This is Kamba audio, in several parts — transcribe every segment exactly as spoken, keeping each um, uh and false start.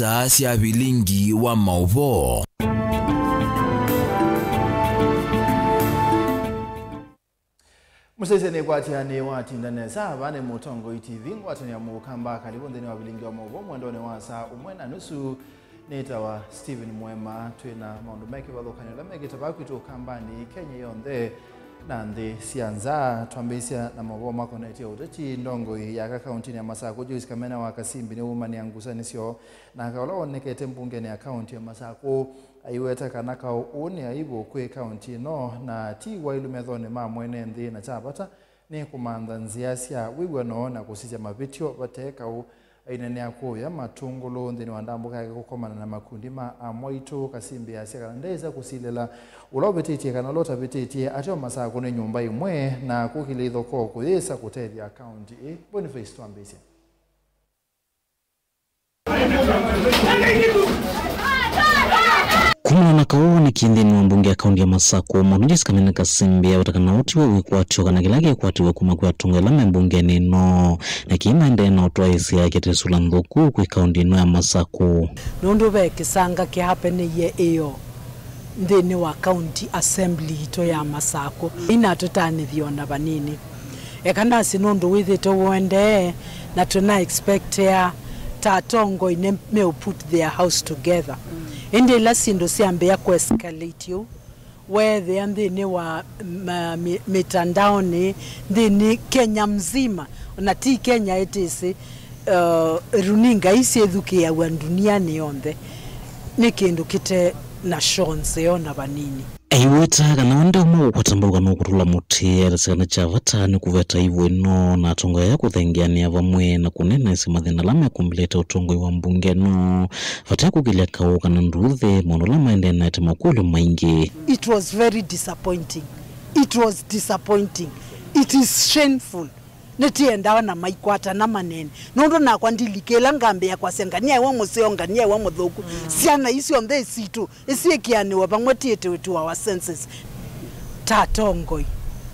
saa sya vilingi wa maũvoo. Mũsyaĩĩsya nĩkwatĩanĩ watinda nesa. Vaa nĩ Mũtongoi T V, ngwatanĩo ya Mũkamba. Karibu nthĩnĩ wa vilingi wa maũvoo mwendonĩ wa saa ũmwe na nusu. Nĩtawa Stephen Mwema. Twĩ na maũndũ me kĩvathũkany'o ala mekĩte vaa kwitũ Ũkambanĩ, Kenya yonthe, na nthĩ sya nza. Twambĩĩsya na maũvoo makonetye ũteti. Ndongoi ya aka kaũntĩnĩ ya Masakũ, Joyce Kamene wa Kasimbi, nĩwumanĩa ngusanĩsyo na aka ũla wonekete mbungenĩ ya kaũntĩ ya Masakũ. Aiweta kana kaũ ũũ nĩ aivu kwĩ kaũntĩ ĩno na ti waĩlu methonĩ ma mwene nthĩ, na kya vata nĩ kũmantha nzĩa sya wĩw'ano na kũsisya mavĩtyo vate kaũ. Aineenea kũya Matũngũlũ nthĩnĩ wa ndambũka yake kũkomana na makundi ma amwaitũ, Kasimbi asya kana ndesa kũsilĩla ũla ũvĩtĩtye kana ũla ũtavĩtĩtye. Ateo Masakũ nĩ nyũmba ĩmwe na kũkĩlya ithokoo kũyĩsa kũtethya kaũntĩ ĩĩ. Boniface Twambĩsya. Kumana na kaũ wonekĩe nthĩnĩ wa mbunge ya kaũntĩ ya Masakũ, Mwandu Joyce Kamene Kasimbi aweta kana ũũ tiw'o wĩkwatyo kana kĩla kĩkwatiwe kuma kwĩ atongoi ala me mbungenĩ ĩno, na kĩĩ maendee na ũtwaĩĩsya kĩte sula nthũku kwĩ kaũntĩ ĩno ya Masakũ. Nũndũ ve kĩsanga kĩhapenĩie ĩyo nthĩnĩ wa county assembly yitũ ya Masakũ, inatũtanĩthya ona vanini. Eka nasye nũndũ wĩthĩte ũendee, na tũna expectea ta atongoi nĩ meũ put their house together. Ĩndĩ ĩla syĩndũ syambĩĩa kũ escalate ũu, weethĩa nthĩnĩ wa ma-, mi-, mitandaoni, nthĩnĩ Kenya mzima, ona ti Kenya ĩtĩsĩ, uh, runinga ii syĩthukĩĩaw'a ndunianĩ yonthe, nĩ kĩndũ kĩte na shoo nzeo na vanini. Aiweta kana wende ũmwe kũkwata mbau kana ũkũtũla mũtĩ, etasya kana kya vata nĩ kũveta ivũ ĩno na atongoi aya kũthengeanĩa vamwe na kũneenaĩsya mathĩna ala mekũmbĩlĩte ũtongoi wa mbunge ĩno, vate kũkĩlya kaũ kana nduuthĩ maũndũ ala maendee na ete makũlyo maingĩ. It was very disappointing. It was disappointing. It is shameful. Nĩtĩendaa ona maikwatana maneene, nũndũ nakwa ndilikĩla ngambĩĩa kwasya, "Ngania ĩwe mũseo, ngania ĩwe mũthũku." Syana ii syonthe sitũ, ĩsyĩkĩanĩwe vamwe tiĩtĩwe to our senses. Ta atongoi,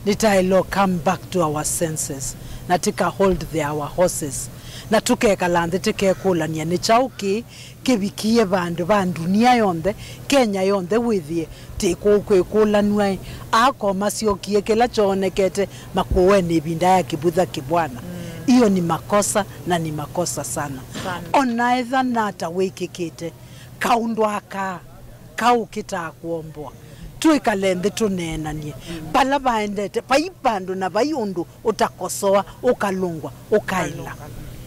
nĩtaĩle come back to our senses, na tĩka hold the our horses, na tũkekala nthĩ tĩkekũlany'a nĩ kyaũ kĩĩ kĩvikie vandũ va ndunia yonthe, Kenya yonthe wĩthĩe tĩ kũũ kwĩkũlanw'a-ĩ, aa ko masyokie kĩla kyoonekete makũũenĩ ĩvinda ya kĩvutha kĩvwana. Iyo ni makosa na ni makosa sana. Sana. Ona etha nata wĩkĩkĩte, kaũndũ aka kaũ kĩtaa kũomboa. Twĩkale nthĩ tũneenanie. Vala vaendete, vai vandũ na vai ũndũ ũtakosoa, ũkalũngwa, ũkaĩla.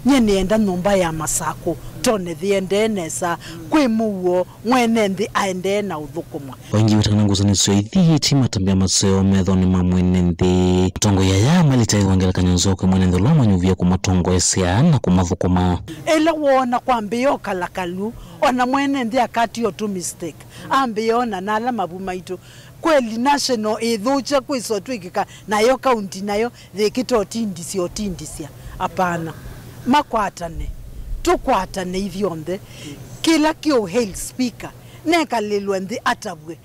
Nyie nĩenda nyũmba ya Masakũ tone yĩendee nesa, kwĩ mũuo, mwene nthĩ aendee na ũthũkũmwa. Waingi wetana ngusanĩsyo ithi ti matambya maseo methonĩ ma mwene nthĩ. Atongoi aya malĩte ĩthwa ngelekany'o nzeo kwĩ mwene nthĩ ũla wamanyuvie kũmatongoesya na kũmathũkũma. Ĩla woona kwambĩĩa ũkalakalu, ona mwene nthĩ akatio tu mistake, ambĩĩa ona na ala mavu maitũ. Kweli national ĩthũkya kwĩswa twĩkĩka nayo kaunti nayo yĩkĩte ũtindisya, ũtindisya. Apana. Makwatane. Tũkwatane ithyonthe. Kĩla kĩũ hail speaker nekalĩlwe nthĩ atavw'e.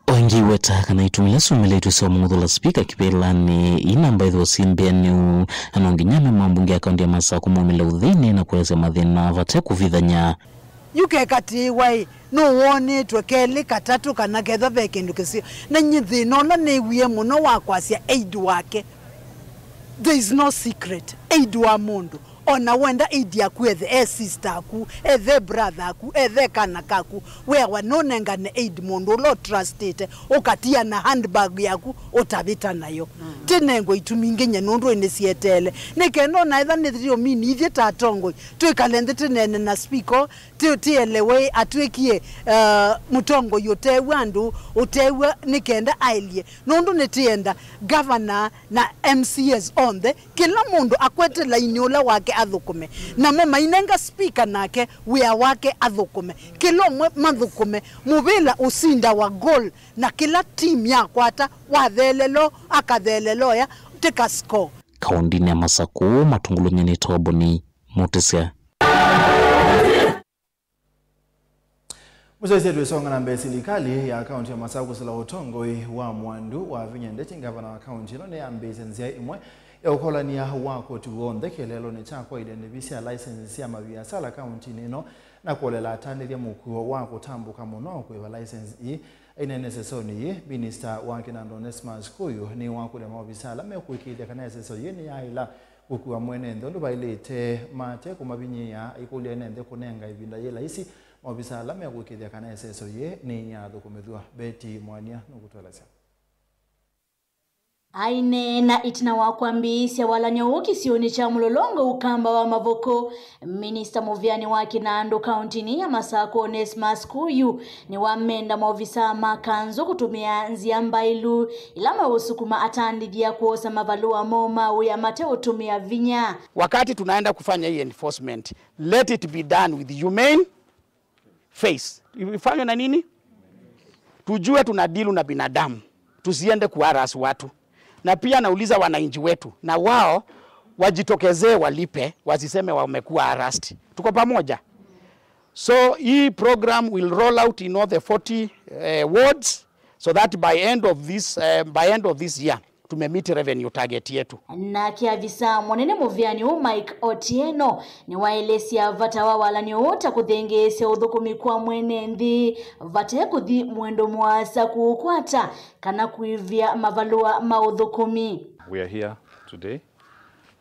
Oingi weta kana itumi ila syumĩlĩtw'e sya ũmũthũla spika kĩvĩlanĩ ii namba ithwa syĩ mbĩanĩu, na no nginya me mambunge ya kaunti ya Masakũ maumĩle ũtheinĩ na kũelesya mathĩna vate kũvithany'a. Yu kekatĩĩwa-ĩ, nũwonĩtwe kelĩ, katatũ, kana ketha ve kĩndũ kĩseo? Na nyie thĩna ũla nĩwie mũno wa kwasya aid wake. There is no secret. Aid wa mũndũ, ona wenda aid yaku ethe e sister aku, ethe brother aku, ethe kana kaku, weawa nũnengane aid mũndũ ũla ũtrustĩte, ũkatia na handbag yaku, ũtavĩta nayo. Tinengwe itumi ingĩ nye nũndũ nĩsyeteele. Nĩ kenda ona etha nĩthĩo mini ithyĩ ta atongoi, twĩkale nthĩ tĩneene na speaker, tĩ-, tĩelewe atw'ĩkie, uh, mũtongoi ũtew'a andũ, ũtew'a nĩ kenda aelye. Nũndũ nĩtĩenda governor na M C As onthe, kĩla mũndũ akwete lainĩ ũla wake athũkũme. Namo mainenga speaker nake wĩa wake athũkũme. Kĩla ũmwe mathũkũme, mũvĩla ũsindawa goal, na kĩla team yakwata, wathelelo, akathelelo ya, tĩka score. Kaũndĩnĩ ya Masakũ, Matũngũlũ, nyie nĩtawa Boni Mũtĩsya. Mũsyaĩĩsya twĩsonga na mbee, silikalĩ ya kaũntĩ ya Masakũ kũsĩla ũtongoi wa Mwandu wa Vinya Ndeti, ngavana wa kaũntĩ ĩno, nĩyambĩĩsye nzĩa ĩmwe ya ũkolany'a wa koti w'onthe kĩeleelonĩ kya kwaĩlya nĩvi sya license sya maviasala kaũntĩnĩ ĩno, Na kũolela atandĩthya mũkuo wa kũtambũka mũno kwĩva license ii. Aineena ĩsesonĩ yĩĩ, Minista wa Kĩnandũ Onesmus Kũyũ nĩwakũlya maovisa ala mekũĩkĩĩthya kana ĩseso yĩĩ nĩyaĩla kũkua mwene nthĩ ũndũ vaĩlĩte mate kũmavinyĩĩa, aikũlya ene nthĩ kũnenga ĩvinda yĩ laisi maovisa ala mekũĩkĩĩthya kana ĩseso yĩĩ nĩyathũkũmĩthw'a. Betty Mwania nũkũtũelesya. Aineena ĩtina wa kwambĩĩsya walany'o ũũ kĩsionĩ kya Mũlolongo Ũkamba wa Mavoko, Minista mũvĩanĩ wa kĩnandũ kaũntĩnĩ ya Masakũ Onesmus Kũyũ nĩwamenda maovisaa ma kanzũ kũtũmĩa nzĩa mbaĩlu ila meũsukuma atandĩthya kwosa mavalũa moo ma wĩa mateũtũmĩa vinya. Wakati tunaenda kufanya hii enforcement, let it be done with humane face. Ifanywe na nini? Tujue tuna deal na binadamu. Tusiende kuharass watu. Na pia nauliza wananchi wetu, na wao wajitokezee walipe, wasiseme wamekuwa harassed. Tuko pamoja? So hii program will roll out in all the forty, eh, wards, so that by end of this, eh, by end of this year, tumemeet revenue target yetu. Nake avisa mũnene mũvĩanĩ ũũ Mike Otieno nĩwaelesya vata wa walany'o ũũ ta kũthĩngĩĩsya ũthũkũmi kwa mwene nthĩ vate kũthi mwendo mũasa kũũkwata kana kũĩvĩa mavalũa ma ũthũkũmi. We are here today,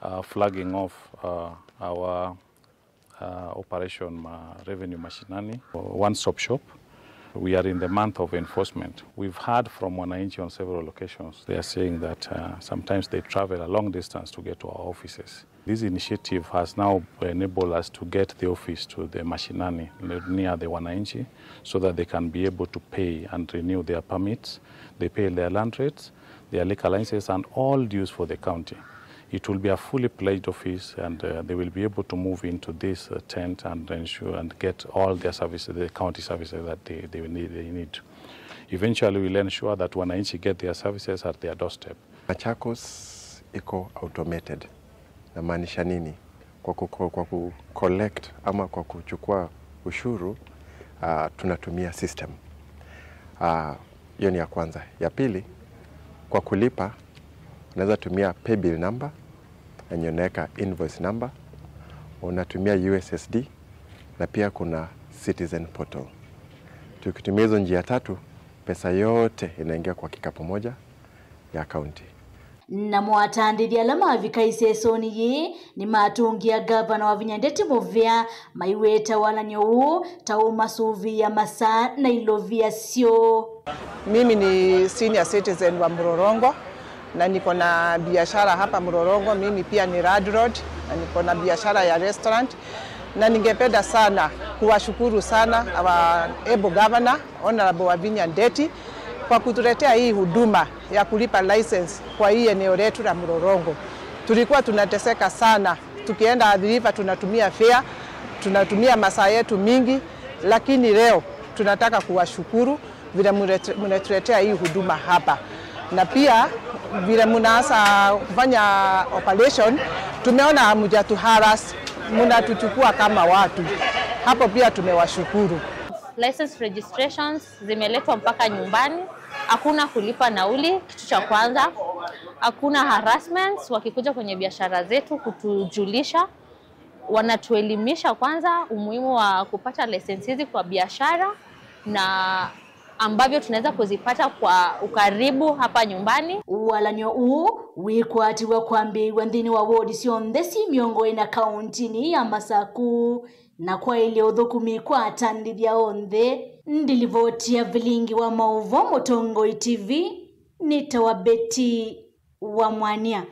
uh, flagging off, uh, our uh, operation ma revenue mashinani, one-stop shop. We are in the month of enforcement. We've heard from wananchi on several occasions. They are saying that, uh, sometimes they travel a long distance to get to our offices. This initiative has now enabled us to get the office to the mashinani, near the wananchi, so that they can be able to pay and renew their permits. They pay their land rates, their liquor licenses, and all dues for the county. It will be a fully pledged office, and, uh, they will be able to move into this, uh, tent and ensure and get all their services, the county services that they, they need, they need. Eventually, we'll ensure that wananchi get their services at their doorstep. Machakos iko automated. Namaanisha nini? Kwa ku, kwa ku collect ama kwa kuchukua ushuru, ah, tunatumia system. Ah, hiyo ni ya kwanza. Ya pili, kwa kulipa, unaweza tumia paybill number, yenye unaweka invoice number, unatumia U S S D, na pia kuna Citizen Portal. Tukitumia hizo njia tatu, pesa yote inaingia kwa kikapu moja ya county. Namo atandĩthya ala mavika ĩsesonĩ yĩĩ nĩmatũngĩa ngavana Wavinya Ndeti mũvea, maiweta walany'o ũũ ta ũmasũvĩĩa masaa na ilovia syoo. Mimi ni senior citizen wa Mlolongo na niko na biashara hapa Mlolongo. Mimi pia ni landlord na niko na biashara ya restaurant, na ningependa sana kuwashukuru sana our able governor, Honorable Wavinya Ndeti, kwa kutuletea hii huduma ya kulipa license kwa hii eneo letu la Mlolongo. Tulikuwa tunateseka sana, tukienda Athi River tunatumia fare, tunatumia masaa yetu mingi, lakini leo tunataka kuwashukuru vile mnatu-, mnatuletea hii huduma hapa, na pia vile mnaanza kufanya operation, tumeona hamjatuharass, mnatuchukua kama watu. Hapo pia tumewashukuru. License registrations zimeletwa mpaka nyumbani, hakuna kulipa nauli, kitu cha kwanza. Hakuna harassments, wakikuja kwenye biashara zetu kutujulisha, wanatuelimisha kwanza umuhimu wa kupata license hizi kwa biashara na ambavyo tunaweza kuzipata kwa ukaribu hapa nyumbani. Walany'o ũũ wĩkwatiw'a kwambĩĩw'a nthĩnĩ wa wodi syonthe syĩ mĩongo ĩna kaũntĩnĩ ya Masaku na kwaĩlya ũthũkũmi kwa atandĩthya onthe. Ndilivoti ya Vilingi wa Maũvoo, Mũtongoi T V, nĩtawa Betty wa Mwania.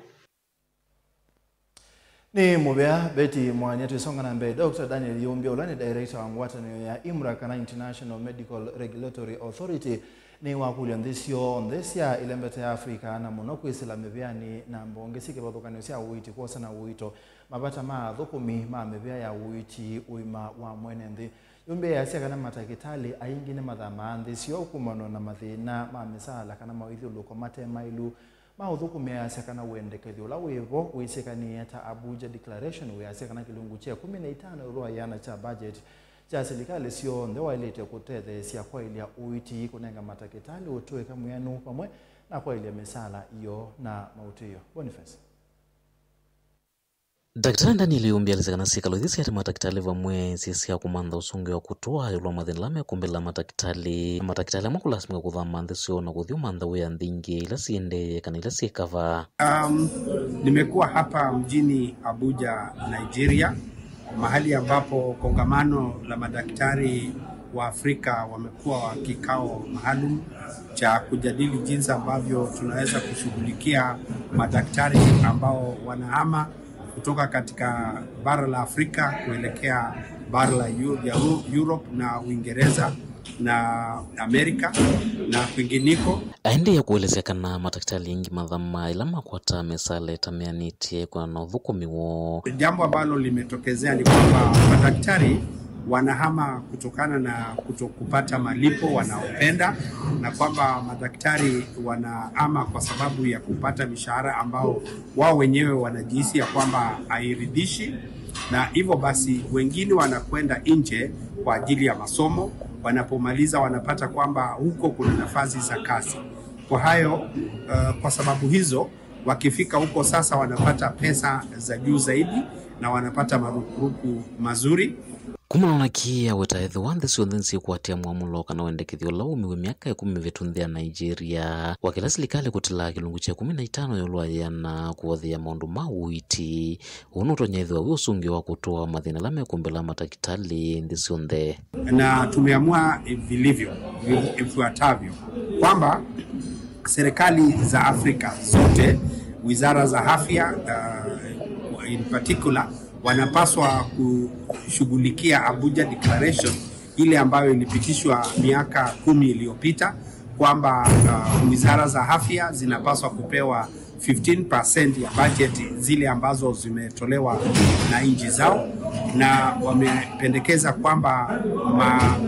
Nĩ mũvea Betty Mwania. Twĩsonga na mbee, Doctor Daniel Yumbia, ũla nĩ director wa ngwatanĩo ya IMRA, kana International Medical Regulatory Authority, nĩwakũlya nthĩ syonthe sya ĩlembeta ya Africa, na mũno kwĩsĩla mĩvĩanĩ na mbonge syĩ kĩvathũkany'o sya ũiiti kwosa na ũito mavata ma athũkũmi ma mĩvĩa ya ũiiti ũima wa mwene nthĩ. Yumbia easya kana matakĩtalĩ aingĩ nĩmathamaa nthĩ syoo kumana na mathĩna ma mĩsaala kana mawĩthyũlũko mate maĩlu ma ũthũkũmi. Easya kana wendekethyo ũla wĩ vo wĩsĩkanĩe ta Abuja Declaration wĩasya kana kĩlungu kya ĩkũmi na itano ĩũlũ wa ĩana kya budget kya silikalĩ syonthe waĩlĩte kũtetheesya kwaĩlya ũiiti, kũnenga matakĩtalĩ ũtũĩka mwĩanũ, vamwe na kwaĩlya mĩsaala yoo na maũtĩĩo. Boniface. Ndakĩtalĩ Daniel Yumbi alĩsya kana syĩkalo ithi sya matakĩtalĩ vamwe syĩ sya kũmantha ũsũngĩo wa kũtũa ĩũlũ wa mathĩna ala mekũmbĩla matakĩtalĩ. Matakĩtalĩ amwe kũlasimĩka kũthama nthĩ syoo na kũthi ũmantha wĩa nthĩ ingĩ ila siendee kana ila syĩ kava. Um, nimekuwa hapa mjini Abuja, Nigeria, mahali ambapo kongamano la madaktari wa Afrika wamekuwa wa kikao maalum cha kujadili jinsi ambavyo tunaweza kushughulikia madaktari ambao wanahama kutoka katika bara la Afrika kuelekea bara la Eu-, ya Eu-, Europe na Uingereza na Amerika na kwinginiko. Aendeea kũelesya kana matakĩtalĩ aingĩ mathama ĩla makwata mĩsaala ĩtameanĩtye kwĩana na ũthũkũmi woo. Jambo ambalo limetokezea ni kwamba madaktari wanahama kutokana na kutokupata malipo wanaopenda, na kwamba madaktari wanahama kwa sababu ya kupata mishahara ambao wao wenyewe wanajihisi ya kwamba hairidhishi, na hivyo basi wengine wanakwenda nje kwa ajili ya masomo. Wanapomaliza wanapata kwamba huko kuna nafasi za kazi. Kwa hayo, uh, kwa sababu hizo, wakifika huko sasa wanapata pesa za juu zaidi na wanapata marupurupu mazuri. Kumana na kĩĩ aweta ethĩwa nthĩ syonthe nĩsyĩkwatĩa mwamũlo kana wendekethyo ũla waumiw'e myaka ĩkũmi mĩvĩtu nthĩ ya Nigeria, wa kĩla silikalĩ kũtilaa kĩlungu kya ĩkũmi na itano ĩũlũ wa yĩana kũvothea maũndũ ma ũiiti. Ũũ nũtonya ĩthĩwa wĩ ũsũngĩo wa kũtũa mathĩna ala mekũmbĩla matakĩtalĩ nthĩ syonthe. Na tumeamua vilivyo, vi-, vifuatavyo, kwamba serikali za Afrika zote, wizara za afya, uh, in particular, wanapaswa kushughulikia Abuja Declaration ile ambayo ilipitishwa miaka kumi iliyopita, kwamba, uh, wizara za afya zinapaswa kupewa fifteen percent ya budget zile ambazo zimetolewa na nchi zao, na wamependekeza kwamba ma-,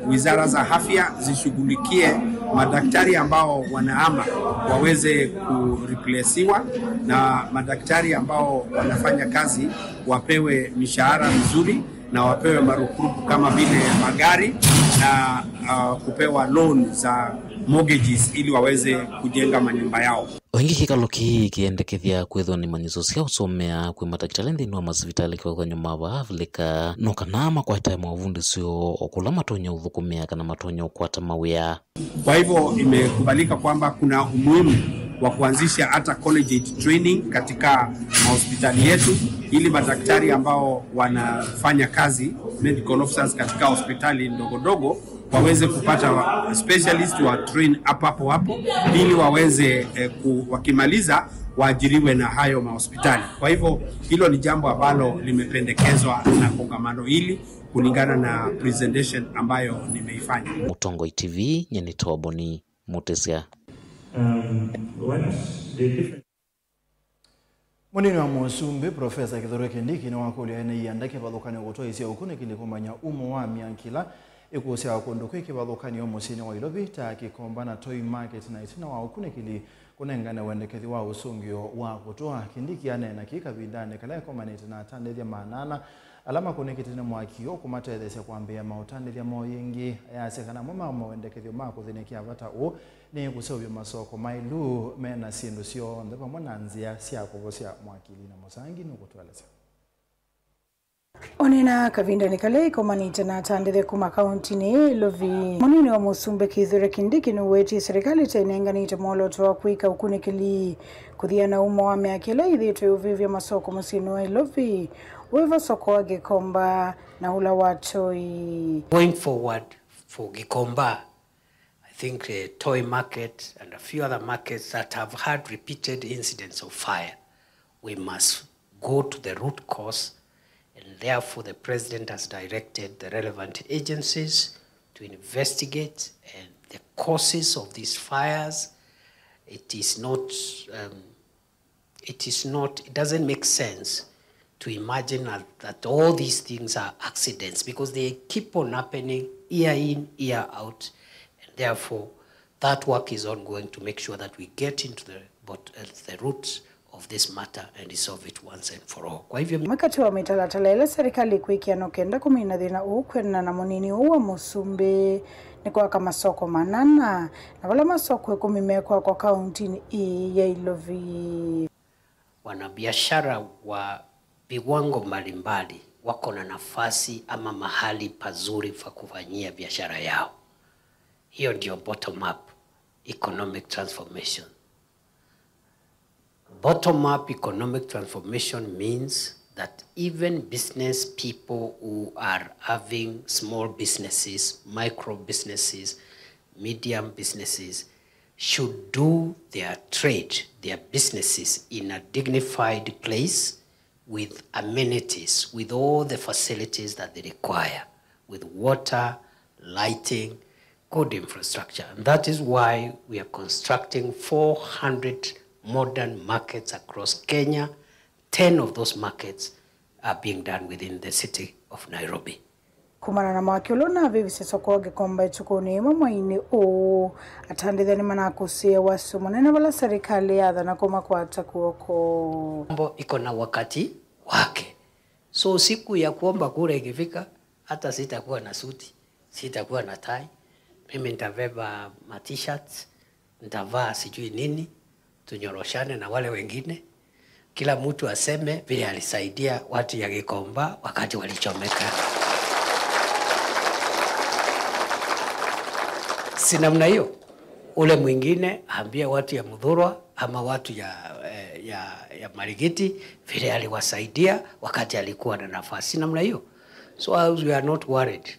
wizara za afya zishughulikie madaktari ambao wanahama waweze kureplaciwa na madaktari ambao wanafanya kazi wapewe mishahara mizuri na wapewe marupurupu kama vile magari na, uh, kupewa loan za mortgages ili waweze kujenga manyumba yao. O ĩngĩ, kĩkalo kĩĩ kĩendekethya kwĩthwa na imanyĩsyo sya ũsomea kwĩ matakĩtalĩ nthĩnĩ wa masivitalĩ kĩvathũkany'o ma vaa Avilika, no kana makwate maũvundĩsyo o kũla matonya ũthũkũmĩa kana matonya ũkwata mawĩa. Kwa hivyo imekubalika kwamba kuna umuhimu wa kuanzisha hata collegiate training katika mahospitali yetu, ili madaktari ambao wanafanya kazi, medical officers, katika hospitali ndogo ndogo waweze kupata wa-, specialist wa train hapo hapo hapo, ili waweze, eh, ku-, wakimaliza waajiriwe na hayo mahospitali. Kwa hivyo hilo ni jambo ambalo limependekezwa na kongamano hili kulingana na presentation ambayo nimeifanya. Mũtongoi T V, nyie nĩ Toboni Mũtĩsya. Um, once the different Mũnini wa Mũsumbĩ, Profesa Kithure Kindiki, nĩwakũlya ene ianda kĩvathũkany'o kũtwaĩsya ũkunĩkĩli kũmanya umo wa myaki ĩla ĩkũsyawa kũndũ kwĩ kĩvathũkany'o mũsyĩnĩ wa Ilovi ta Kĩkomba na Toi Market, na ĩtina wa ũkunĩkĩli kũnengane wendekethyo wa ũsũngĩo wa kũtũa. Kindiki aneena kĩĩ kavindanĩ kala ekomanĩte na atandĩthya maana ana ala makũnĩkĩte nĩ mwaki ũũ kũmatetheesya kwambĩĩa maũtandĩthya moo yĩngĩ. Ayasya kana amwe ma mawendekethyo ma kũthĩnĩkĩa vata ũũ nĩ kũseũvya masoko maĩlu me na syĩndũ syonthe vamwe na nzĩa sya kũvosya mwaki. Lina Mũsangi nũkũtũelesya. Ũneena kavindanĩ kala ekomanĩte na atandĩthya kuma kauntinĩ ya Ilovi, mũnini wa Mũsumbĩ Kithure Kindiki nĩwetie serikali ta ĩnenganĩte mwolooto wa kwĩka ũkunĩkĩli kũthiana na umo wa myaki ĩla yĩthĩĩtwe ĩũvĩvya masoko mũsyĩnĩ wa Ilovi, wĩva soko wa Gikomba na ũla wa Toi. Going forward for Gikomba, I think, uh, Toi Market and a few other markets that have had repeated incidents of fire, we must go to the root cause, and therefore the president has directed the relevant agencies to investigate, uh, the causes of these fires. It is not, um, it is not, it doesn't make sense to imagine that, that all these things are accidents, because they keep on happening year in, year out, and therefore that work is ongoing to make sure that we get into the, but, uh, the roots of this matter and resolve it once and for all. Kwa hivyo, ĩmwe katĩ wa mĩtalatala ĩla serikali ĩkwĩkĩa no kenda kũmina thĩna ũũ kwendana na mũnini ũũ wa Mũsumbĩ nĩ kwaka masoko manana, na vala masoko ĩkũmi mekwakwa kauntinĩ ĩĩ ya Ilovi. Wanabiashara wa viwango mbalimbali wako na nafasi ama mahali pazuri pa kufanyia biashara yao. Hiyo ndio bottom up economic transformation. Bottom up economic transformation means that even business people who are having small businesses, micro businesses, medium businesses, should do their trade, their businesses in a dignified place with amenities, with all the facilities that they require, with water, lighting, good infrastructure. And that is why we are constructing four hundred modern markets across Kenya. Ten of those markets are being done within the city of Nairobi. Kumana na mwaki ũla ũnavĩvisye soko wa Gikomba ĩtukũnĩ yĩmwe mweinĩ ũũ, atandĩthya nĩmanakũsĩĩe wasyo mũnene vala serikali yathana kũmakwata kw'oko. Mambo iko na wakati wake. So siku ya kuomba kura ikifika, hata sitakuwa na suti, sitakuwa na tai. Mimi nitabeba ma t-shirts, nitavaa sijui nini, tunyoroshane na wale wengine. Kila mtu aseme vile alisaidia watu ya Gikomba wakati walichomeka. Si namna hiyo? Ule mwingine aambie watu ya Muthurwa ama watu ya, eh, ya, ya Marigiti vile aliwasaidia wakati alikuwa na nafasi. Si namna hiyo? So we are not worried.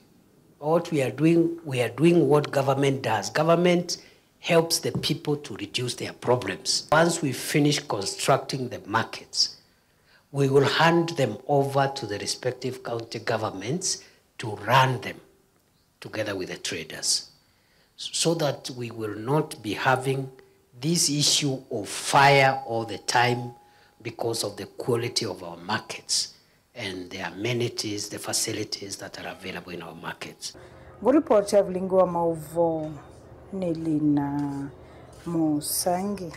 What we are doing, we are doing what government does. Government helps the people to reduce their problems. Once we finish constructing the markets, we will hand them over to the respective county governments to run them together with the traders, so that we will not be having this issue of fire all the time because of the quality of our markets and the amenities, the facilities that are available in our markets. Ngũripoti ya Vilingi wa Maũvoo nĩ Lina Mũsangi.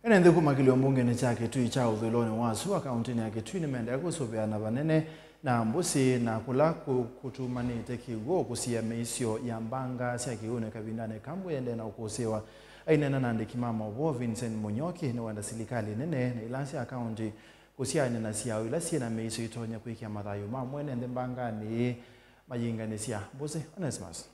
Ene nthĩ kuma kĩlio mbungenĩ kya Kitui kya ũthũĩlonĩ wa sua kaũntĩnĩ ya Kitui nĩmendee kũsũvĩana vanene na mbũsĩ na kũla kũ-, kũtumanĩte kĩw'ũ kũsiĩa mĩisyo ya mbanga sya kĩw'ũnĩ kavindanĩ ka mbua ĩendee na ũkũsĩĩwa. Aineena na andĩki ma maũvoo, Vincent Mũnyoki nĩwenda silikalĩ nene na ila sya kaũntĩ kũsyaanĩa na syao ila syĩ na mĩisyo itonya kwĩkĩa mathayũ ma mwene nthĩ mbanganĩ mayĩnganĩsya mbũsĩ. Onesmus.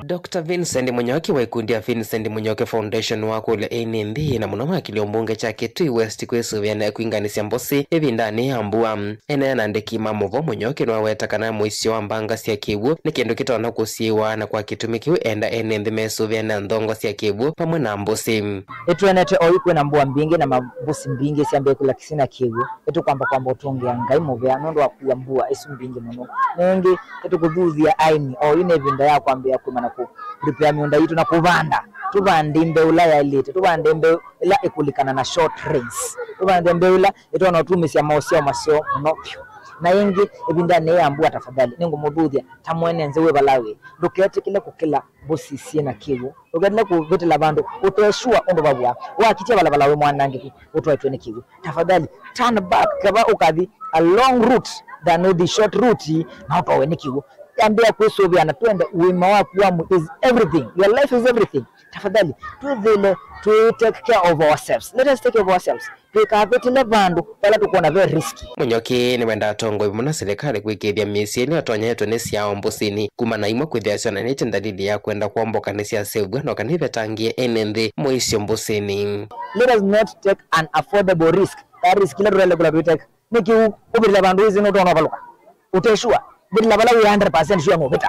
Doctor Vincent Mũnyoki wa ikundi ya Vincent Mũnyoki Foundation wakũlya ene nthĩ na mũno makĩlio mbunge kya Kitui West kwĩsũvĩa na kwĩnganĩsya mbũsĩ ĩvindanĩ ya mbua. Eneena na andĩki ma maũvoo, Mũnyoki nĩwaweta kana mũisyo wa mbanga sya kĩw'ũ nĩ kĩndũ kĩtonya kũsiĩwa, na kwa kĩtumi kĩu enda ene nthĩ mesũvĩane na nthongo sya kĩw'ũ vamwe na mbũsĩ. Nĩtwonete oyu kwĩna mbua mbingĩ na ma-, mbũsĩ mbingĩ syambĩe kũla kĩsina kĩw'ũ. Nĩtũkwamba kwamba ũtũngĩa Ngai mũvea nũndũ wa kua mbua ĩsu mbingĩ mũno. Na ĩngĩ, nĩtũkũthuthya aĩmi, oyu nĩ ĩvinda ya kwambĩĩa kũĩma na kũ-, prepare mĩũnda yitũ na kũvanda. Tũvande mbeũ ĩla yaĩlĩte, tũvande mbeũ ĩla ĩkũlikana na short rains. Tũvande mbeũ ĩla ĩtonya ũtumĩsya maũsyao maseo mũno vyũ. Na ĩngĩ, ĩvindanĩ yĩĩ ya mbua, tafadhali, nĩngũmũthuthya ta mwene nzĩ wĩ vala wĩ, ndũketĩkĩle kũkĩla mbũsĩ syĩ na kĩw'ũ. Ndũketĩkĩle kũvĩtĩla vandũ ũte sure ũndũ vavw'a. Wakitya valavala wĩ mwanangĩku, ũtwaĩtwe nĩ kĩw'ũ, tafadhali turn back, keva ũkathi a long route than ũthi short route na ũtwawe nĩ kĩw'ũ. Ambĩĩa kwĩsũvĩa na twende ũima waku wa mwĩĩ is everything. Your life is everything. Tafadhali, twĩthĩle twĩ take care of ourselves. Let us take care of ourselves. Tũikavĩtĩle vandũ vala tũkwona ve riski. Mũnyoki nĩwenda atongoi vamwe na silikalĩ kũĩkĩĩthya mĩisyo ĩla ĩtonyetwe nĩ syao mbũsĩnĩ kumana na imwe kwĩthĩa syonanĩtye ndalili ya kwenda kwomboka nĩsyaseũvw'a, no kana ivetangĩe ene nthĩ mũisyo mbũsĩnĩ. Let us not take an affordable risk. That risk ĩla tũtaĩle kũla tũiteka. Nĩkĩ ũ-, ũvĩtĩla vandũ wĩsĩ nũtonya ũvalũka? Ũte sure. Vĩtĩla vala wĩ hundred percent sure nũvĩta.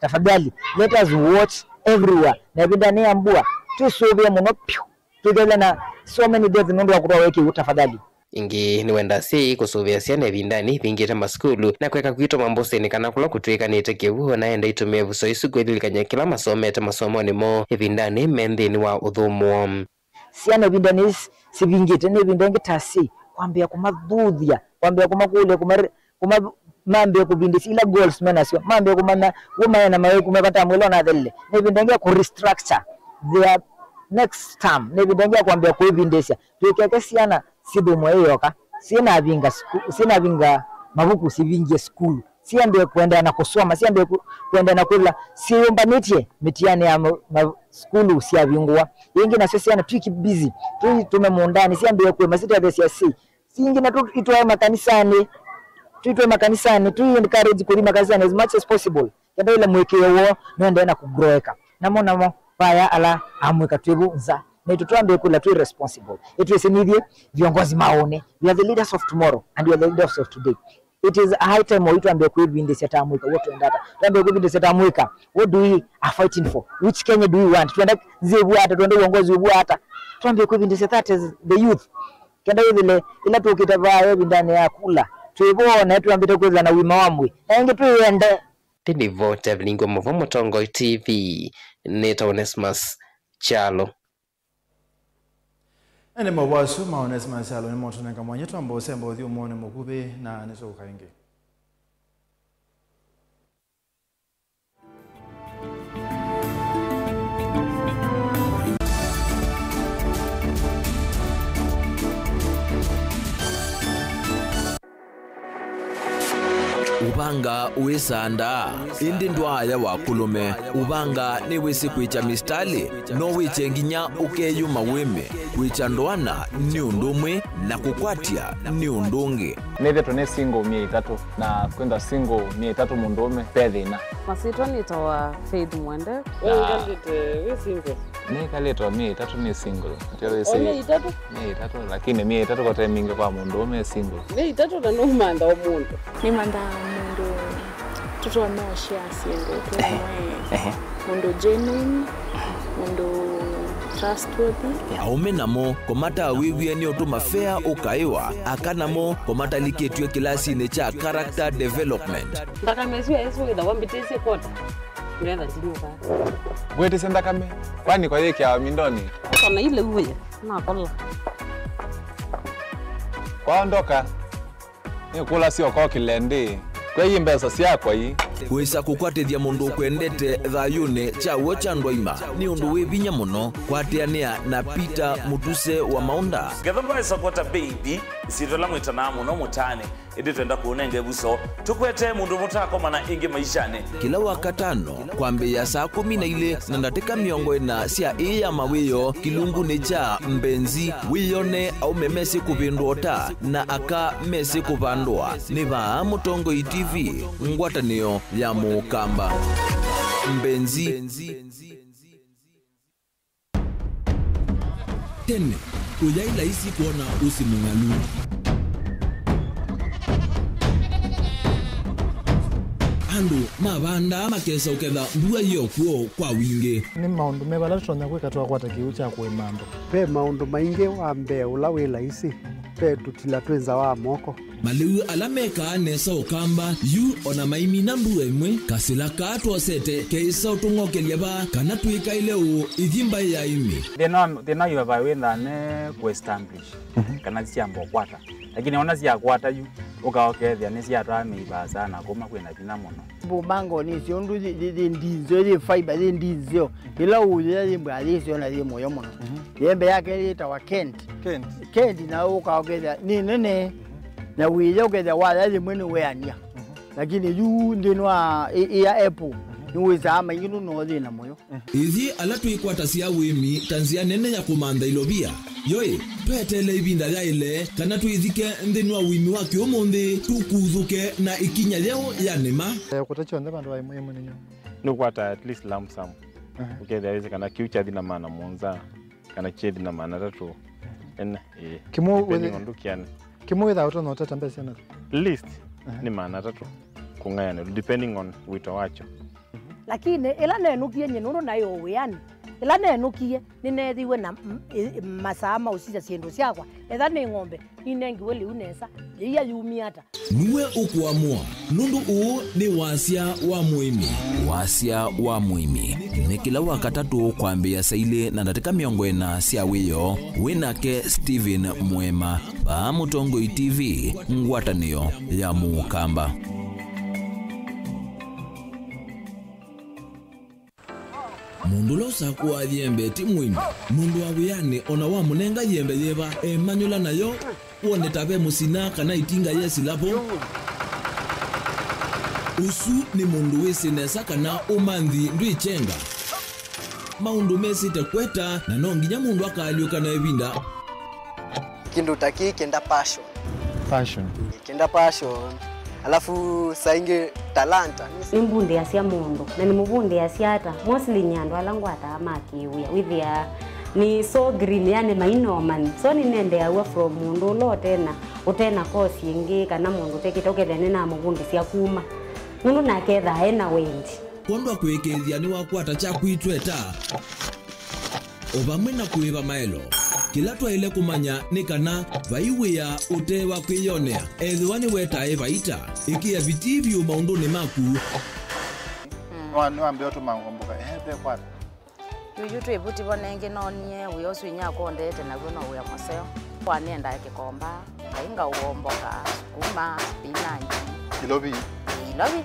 Tafadhali, let us watch everywhere. Na ĩvindanĩ ya mbua, twĩsũvĩe mũno vyũ. Twĩthĩle na so many deaths nũndũ wa kũtwawa nĩ kĩw'ũ, tafadhali. Ĩngĩ, nĩwenda asyai kũsũvĩa syana ĩvindanĩ ivingĩte masukulu na kũeka kwitũma mbũsĩnĩ kana kũla kũtw'ĩkanĩte kĩw'ũ, na enda itũmĩe ĩvuso ĩsu kwĩlilikany'a kĩla masomete masomonĩ moo ĩvindanĩ me nthĩnĩ wa ũthũmũo. Syana ĩvindanĩ yĩĩ sivingĩte, nĩ ĩvinda ĩngĩ ta asyai kwambĩĩa kũmathuthya, kwambĩĩa kũmakũlya, kũma-, kũma-, mambĩe kũvindĩsya ila goals me nasyo, mambĩe kũmanya w'o maĩ na mawĩku me vata mwĩla ũnathelile. Nĩ ĩvinda ĩngĩ ya kũ restructure their next term, nĩ ĩvinda ĩngĩ ya kwambĩĩa kwĩvindĩsya. Tũikeke syana sithũmũe ĩyoka, syĩnavinga sku-, syĩnavinga mavuku, sivingie sukulu, syambĩe kũendeea na kũsoma, syambĩe kũ-, kũendeea na kwĩthĩwa syĩyũmbanĩtye mĩtianĩ ya ma-, ma-, sukulu syavingũwa. Ĩngĩ nasyo syana twĩ keep busy, twĩtume mũũndanĩ, syambĩe kũĩma, sitetheesya syĩ. Syĩngĩ na tũ-, itwae makanisanĩ, twĩtwae makanisanĩ, twĩ encourage kũthi makanisanĩ as much as possible. Kenda ĩla mũĩkĩĩo woo nũendee na kũgroeka. Namo namo vaya ala amũika twĩ vu nza. Naitũ twambĩe kwĩla twĩ responsible. Ĩtwĩsĩ nithyĩ viongozi ma ũnĩ. We are the leaders of tomorrow and we are the leaders of today. It is a high time oyu twambĩe kwĩvindĩsya ta amũika, what twenda ata? Twambĩe kwĩvindĩsya ta amũika, what do we are fighting for? Which Kenya do we want? Twenda nzĩ ĩvua ata? Twenda uongozi ũvua ata? Twambĩe kwĩvindĩsya, that is the youth. Kenda wĩthĩle ĩla tũkĩte vaa ĩvindanĩ ya kula, twĩ vo na twambĩte kwĩthĩwa na ũima wa mwĩĩ. Na ĩngĩ twĩyende. Ndĩnivo Tevilingwa Mũvo, Mũtongoi T V, nĩtawa Onesmus Kyalo. Ene maũvoo asu ma Onesmus Kyalo nĩmotũnenga mwanya twamba ũsemba ũthyũmũonĩ mũkuvĩ na nĩtũũka ĩngĩ. Ũvanga wĩsandaa, ĩndĩ ndwaaya wa kũlũme. Ũvanga nĩwĩsĩ kwĩkya mistalĩ, no wĩkye nginya ũkeyũma wĩme. Kwĩkya ndoana nĩ ũndũ ũmwe, na kũkwatya nĩ ũndũ ũngĩ. Nĩthĩtwe nĩ single myei ĩtatũ, na kwĩthwa single myei ĩtatũ mũndũũme ve thĩna. Masyĩtwa nĩtawa Faith Mwende. We wĩkalĩte wĩ single? Nĩkalĩte o myei ĩtatũ nĩ single. Atĩ wĩsĩ o myei ĩtatũ? Myei ĩtatũ, lakini myei ĩtatũ kote mingĩ kwa mũndũũme e single. Myei ĩtatũ na nũmantha o mũndũ. Nĩmanthaa mũndũ tũtonya ũshare syĩndũ twĩ. Ehe. Mũndũ genuine, mũndũ trustworthy. Aũme namo, kũmatawĩw'e nĩ ũtũma fea ũkaĩwa, aka namo, kũmatalikĩtw'e kĩlasinĩ kya character development. Nthakame ĩsu ya Yesũ wĩthawa mbĩtĩsye kota, ndetha ndinyũka. Ngwĩtĩsye nthakame, kwani kwa yĩkĩawa mindonĩ? Kota na ile uwe, nakola. Kwaondoka. Nĩkũlasya ũkokĩle ndĩ, kwei mbesa syakwa ii. Kwĩsa kũkwatĩthya mũndũ ũkwendete thayũnĩ kya w'o kya ndwaima nĩ ũndũ wĩ vinya mũno. Kwatĩanĩa na Peter Mũtuse wa Maũnda. Ngetha ndwaĩsa kwota baby, ĩsyĩtwa ĩla mwĩtanaa mũno mũtaanĩ, ĩndĩ twenda kũũnenga ĩvuso. Tũkwete mũndũ mũtakomana ĩngĩ maishanĩ. Kĩla Wakatano, kwambĩĩa saa kũmi na ilĩ na ndatĩka mĩongo ĩna sya ĩĩ ya mawĩoo kĩlungunĩ kya Mbenzi, wĩyone aũme mesĩ kũvĩndũa ũta na aka mesĩ kũvandũa. Nĩ vaa Mũtongoi T V, ngwatanĩo ya Mũkamba. Mbenzi. Tene, kũyaĩ laisi kwona ũsĩ mũng'alu. Andũ mavandaa makesa ũketha mbua yĩ o kw'o kwa wingĩ. Nĩ maũndũ meva ala tũtonya kwĩka twakwata kĩw'ũ kya kũĩma andũ? Ve maũndũ maingĩ. Wa mbee ũla wĩ laisi, ve tũtila twĩ nza wa moko. Malĩu ala mekaa nesa Ũkamba, yu o na maimina mbua ĩmwe, kasĩla kaa twosete keĩsa ũtũng'okelya vaa kana twĩkaĩle ũũ ithi mbaĩ ya ĩmĩ. Thĩna wa, thĩna wa ivavai wĩthaa ne kũ establish, mhm, kana syamba ũkwata. Lakini ona syakwata yu, ũka ũkethĩa nĩsyatwaa mĩivaa sana kuma kwĩna vinya mũno. Mbũmbango nĩ syo ũndũ yĩ, yĩ, yĩ ndinzeo, yĩ fiber, yĩ ndinzeo. Ĩla ũyĩa yĩ mbwa yĩ syo na yĩ mũyo mũno. Mhm. Yembe yake yĩtawa Kent. Kent. Kent na ũka ũkethĩa nĩ nene. Na wĩya ũkethĩa waya yĩmwe nĩ weania. Mhm. Lakini yu nthĩnĩ wa ĩ-, ĩya apple, mhm, nĩwĩsaa maingĩ nũno thĩna mũyo. Mhm. Ithyĩ ala twĩkwatasya ũĩmi ta nzĩa nene ya kũmantha ilovia, yoĩ, tweteele ĩvinda yaĩle kana twĩthike nthĩnĩ wa ũĩmi wa kĩũmũnthĩ, tũkuthũke na ĩkinya yeũ ya nĩma. Eh, kũta kyonthe vandũ va ĩmwe ĩmwe nĩ nyũmũ. Nĩũkwata at least lump sum. Mhm. Ũkethĩa wĩsĩ kana kĩu kyathi na maana mũonza, kana kyethi na maana atatũ. Ene, ĩĩ. Kĩmũ depending wĩthĩ-, on ndũkĩanĩ. Kĩmũ wĩthaa ũtonya ũteta mbesa syana? Least, ehe, nĩ maana atatũ kũng'ayanĩlwa, depending on wĩto wakyo. Lakini ĩla nenũkie nyie nũndũ naĩ o wĩanĩ, ĩla nenũkie nĩneethĩiwe na m-, ĩ-, masaa ma ũsisya syĩndũ syakwa, etha nĩ ng'ombe, ninengiwe lĩu nesa, yĩia yumie ata? Nue ũkũamũa, nũndũ ũũ nĩ wasya wa mũĩmi. Wasya wa mũĩmi nĩ kĩla Wakatatũ kwambĩĩa saa ilĩ na ndatĩka mĩongo ĩna sya wĩoo, wĩ nake Stephen Mũema, vaa Mũtongoi T V, ngwatanĩo ya Mũkamba. Mũndũ ũla ũsakũaa yembe ti mũĩmi. Mũndũ wa wĩanĩ o na wamũnenga yembe yĩva, emanyũla nayo, wone ta ve mũsina kana ĩtinga yesĩla vo. Ũsu nĩ mũndũ wĩsĩ nesa kana ũmanthi ndwĩkyenga. Maũndũ mesĩte kweta, na no nginya mũndũ akaalyũka na ĩvinda. Kĩndũ ta kĩĩ kĩenda passion. Passion. Kĩenda passion. Alafu saa ingĩ talanta. Nĩmbundĩasya mũndũ, na nĩmũvundĩasya ata? Mostly nĩ andũ ala ngwataa ma kĩwĩa. Wĩthĩaa nĩ so green, yani maina ũmanyi. So nĩnendeaw'a from mũndũ ũla ũtena, ũtena course ĩngĩ, kana mũndũ ũtekĩte, ũkethĩa nĩnamũvundĩsya kuma. Nũndũ nake ethaa ena wendi. Kwondũ wa kũĩkĩĩthya nĩwakwata kyaku itweta, o vamwe na kũĩva maelo. Kĩla twaĩle kũmanya nĩ kana vai wĩa ũte wa kwĩyonea, ethĩwa nĩwetae vaita. Ĩkĩa vitii vyũ maũndũnĩ maku. Nĩwa- nĩwambĩĩa ũtũma ngomboka ehe ve kwata. Yuyu twĩ vuti vo nengĩ noonie wĩa ũsu inyakwa ũndete naw'o no wĩa mũseo. Kwa nĩendaa kĩkomba, kainga ũomboka, sukuma, spinach. Ilovi. Ilovi.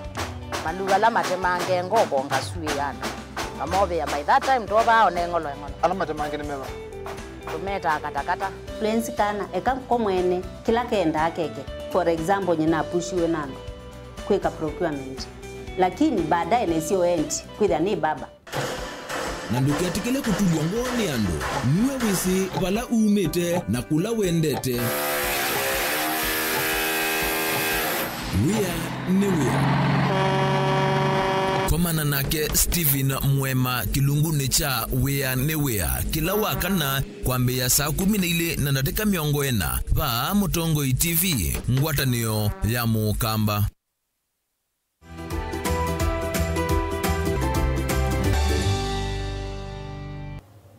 Maluva ala matemange ngoko ngasuĩ andũ. Ngamovĩa by that time twovaa one ng'olo eng'olo. Ala matemange nĩ meva? Tũmetaa katakata. Fluency kana eka ko mwene kĩla kendaa keke. For example, nyina apushiwe na andũ kwĩka procurement. Lakini baadaye nesio endi kwĩthĩa nĩ baba. Na ndũketĩkĩle kũtulw'a ngoo nĩ andũ. Nue wĩsĩ vala umĩte na kũla wendete. Wĩa nĩ wĩa. Komana nake Stephen Mwema kĩlungunĩ kya Wĩa nĩ Wĩa kĩla wa kana kwambĩĩa saa kũmi na ilĩ na ndatĩka mĩongo ĩna vaa Mũtongoi T V, ngwatanĩo ya Mũkamba.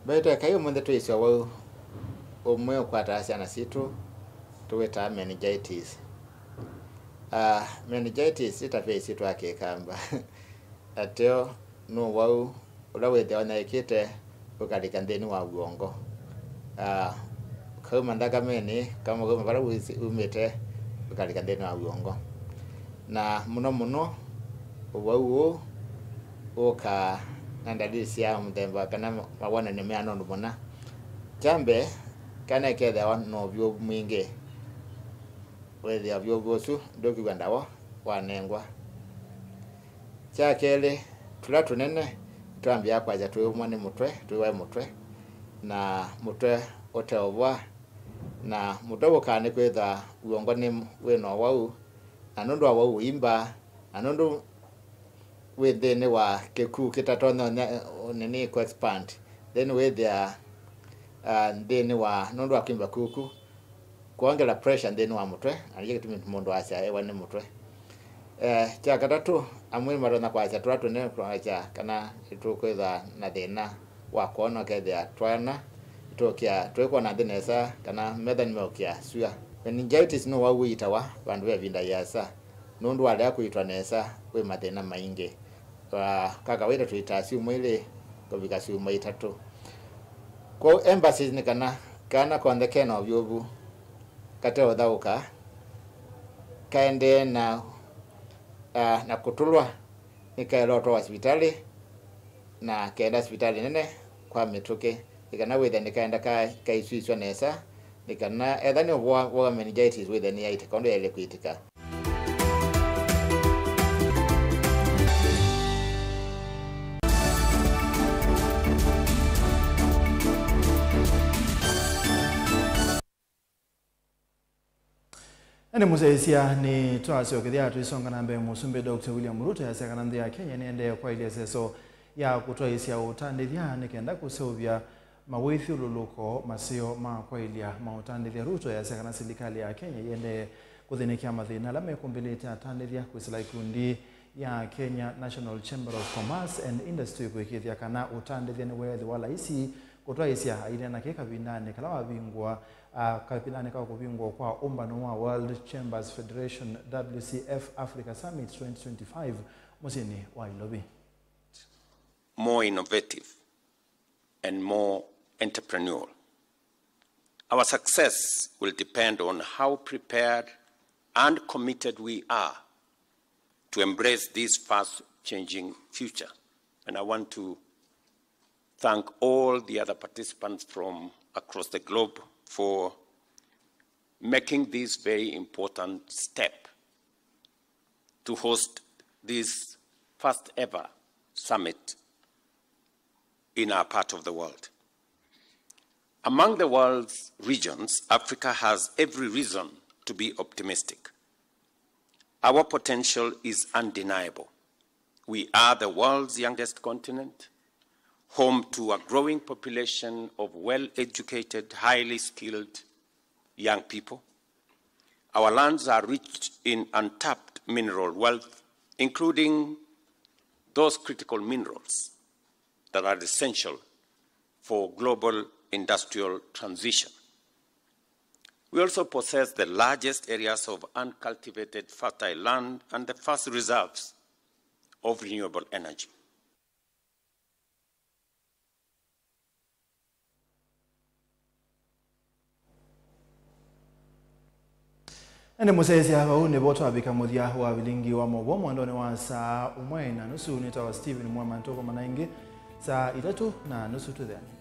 Mbete kai ũmũnthĩ twĩsĩ ũwau ũmwe ũkwataa syana sitũ tũwĩtaa meningitis. Ah, meningitis ti ta vĩsi twa Kĩkamba. Ateo nĩ ũwau ũla wĩthĩawa ũnyaĩĩkĩte ũkalika nthĩnĩ wa w'ongo. Ah, ũkauma nthakamenĩ, kama ũkauma vala wĩsĩ umĩte, ũkalika nthĩnĩ wa w'ongo. Na mũno mũno, ũwau ũũ ũkaa na ndalili sya mũthemba kana mawonany'o meana ũndũ mũna. Kya mbee, kana ĩkethĩawa na ũvyũvu mwingĩ. Wĩthĩa ũvyũvu ũsu ndũkwĩw'a ndawa wanengwa. Kya kelĩ, tũla tũnene nĩtwambĩĩa kwasya twĩũmwa nĩ mũtwe, twĩwae mũtwe, na mũtwe ũteũvwa, na mũtwe wũkaa nĩ kwĩthwa w'ongo nĩ wĩ na ũwau, na nũndũ wa ũwau ũimba, na nũndũ wĩ nthĩnĩ wa kĩkuu kĩtatonya ũnya- nini kũ expand, then wĩthĩa, ah, nthĩnĩ wa, nũndũ wa kwimba kuku, kwongela pressure nthĩnĩ wa mũtwe, na nĩkyo kĩtumi mũndũ asya ewa nĩ mũtwe. Eh, kya katatũ, amwe nĩmatonya kwasya tũla tũnene kwasya kana nĩtũkwĩthwa na thĩna wa kwona, ũkethĩa twana nĩtũkĩa twĩkwona nthĩ nesa, kana metha nĩmeũkĩa sua. Meningitis nĩ ũwau ũitawa vandũ ve ĩvinda yĩasa, nũndũ walea kũitwa nesa wĩ mathĩna maingĩ. Kwa, kwa kawaida tũitaa syumwa ilĩ kũvika syumwa itatũ. Kwoou emphasis nĩ kana kana konthe kena ũvyũvu kateũthaũka kaendee na, ah, na kũtũlwa nĩkaĩle ũtwawa sivitalĩ, na kenda sivitalĩ nene kwa mĩtũkĩ, nĩ kana wĩthĩa nĩkaenda ka- kaiswĩsw'a nesa, nĩ kana etha nĩ ũvoa wa meningitis wĩthĩa nĩyaitĩka ũndũ yaĩle kwĩtĩka. Nĩ mũsyaĩĩsya, nĩtwasyokethya tũisonga na mbee. Mũsumbĩ Doctor William Ruto easya kana nthĩ ya Kenya nĩendee kwaĩlya ĩseso ya kũtwaĩĩsya ũtandĩthya nĩ kenda kũseũvya mawĩthyũlũlũko maseo ma kwaĩlya maũtandĩthya. Ruto easya kana silikalĩ ya Kenya ĩendee kũthĩnĩkĩa mathĩna ala mekũmbĩlĩte atandĩthya kwĩsĩla ikundi ya Kenya National Chamber of Commerce and Industry kũĩkĩĩthya kana ũtandĩthya nĩweethĩwa laisi kũtwaĩĩsya aineena kĩ kavindanĩ kala wavingũa, ah, kavindanĩ ka kũvingũa kwa ũmbano wa World Chambers Federation, W C F, Africa Summit twenty twenty-five mũsyĩnĩ wa Nairobi. More innovative and more entrepreneurial. Our success will depend on how prepared and committed we are to embrace this fast-changing future. And I want to thank all the other participants from across the globe for making this very important step to host this first ever summit in our part of the world. Among the world's regions, Africa has every reason to be optimistic. Our potential is undeniable. We are the world's youngest continent, home to a growing population of well-educated, highly skilled young people. Our lands are rich in untapped mineral wealth, including those critical minerals that are essential for global industrial transition. We also possess the largest areas of uncultivated fertile land and the vast reserves of renewable energy. Ĩndĩ mũsyaĩĩsya, vau nĩvo twavika mũthya wa vilingi wa maũvoo mwendonĩ wa saa ũmwe na nusu. Nĩtawa Stephen Mwema, tũkomana ĩngĩ saa itatũ na nusu tũthĩanĩ.